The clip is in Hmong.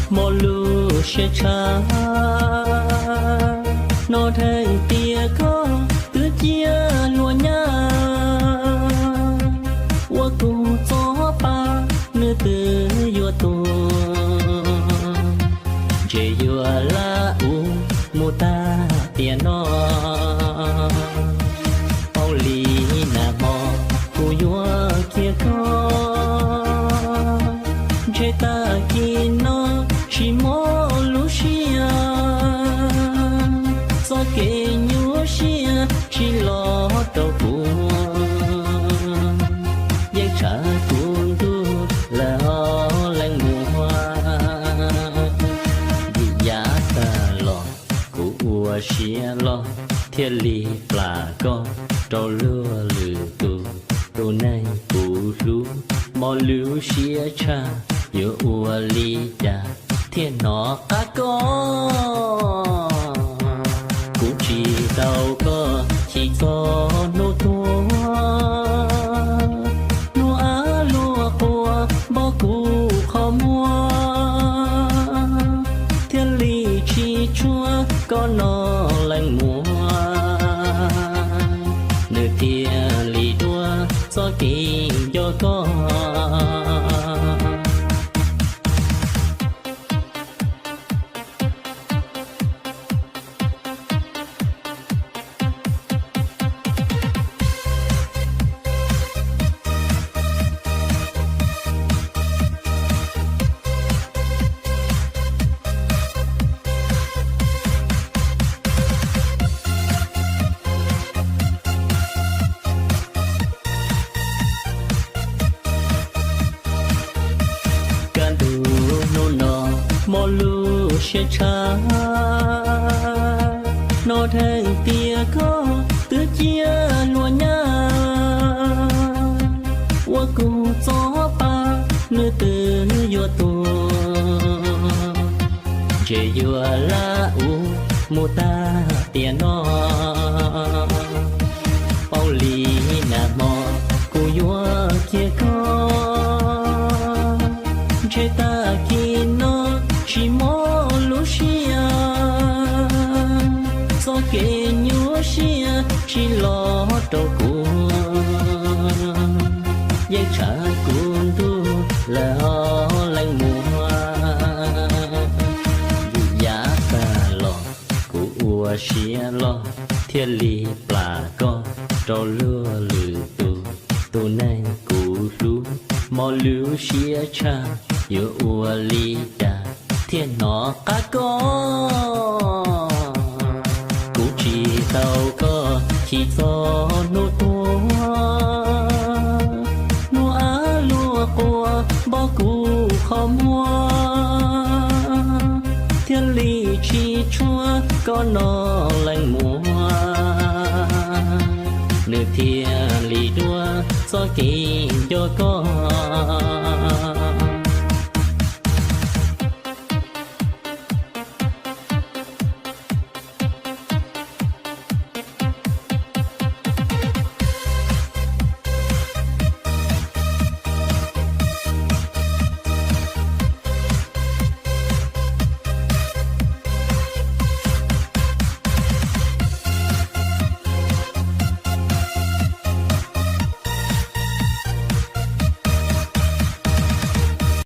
Mob lub siab tshaj, hnov dheev tias koj twb ciaj luag nyab, ua kuv txob pab nws twb yuav tuag, ntshe yuav laj ua mus tag tiam no. Paub li nag hmo kuv yuav kiag koj, ntshe tag kis no tsis mob lub siab, txoj kev nyuaj siab tsis los rau kuv, yeej tshav kuv ntuj lawm ho leej muam. Vim yav tag los kuv ua siab loj thiaj li plam koj rau luag lwm tus, tus neeg kuv hlub mob lub siab tshaj, yuav ua li cas thiaj hnov qab koj. Kuv tsis tau koj chim txog hnub tuag, hnub av luaj quas npog kuv qhov muag, thiaj li tsis tshua koj no leej muam, nws thiaj li dua txoj kev nco koj. Kaj ntug hnub no mob lub siab tshaj, hnov dheev tias koj twb ciaj luag nyab, ua kuv txob pab nws twb yuav tuag, ntshe yuav laj ua mus tag tiam no. Paub li nag hmo kuv yuav kiag koj, ntshe tag kis no tsis mob lub siab, txoj kev nyuaj siab tsis los rau kuv, yeej tshav kuv ntuj lawm ho leej muam. Vim yav tag los kuv ua siab loj thiaj li plam koj rau luag lwm tus, tus neeg kuv hlub mob lub siab tshaj, yuav ua li cas thiaj hnov qab koj. Kuv tsis tau koj chim txog hnub tuag, hnub av luaj quas npog kuv qhov muag, thiaj li tsis tshua koj no leej muam, nws thiaj li dua txoj kev nco koj.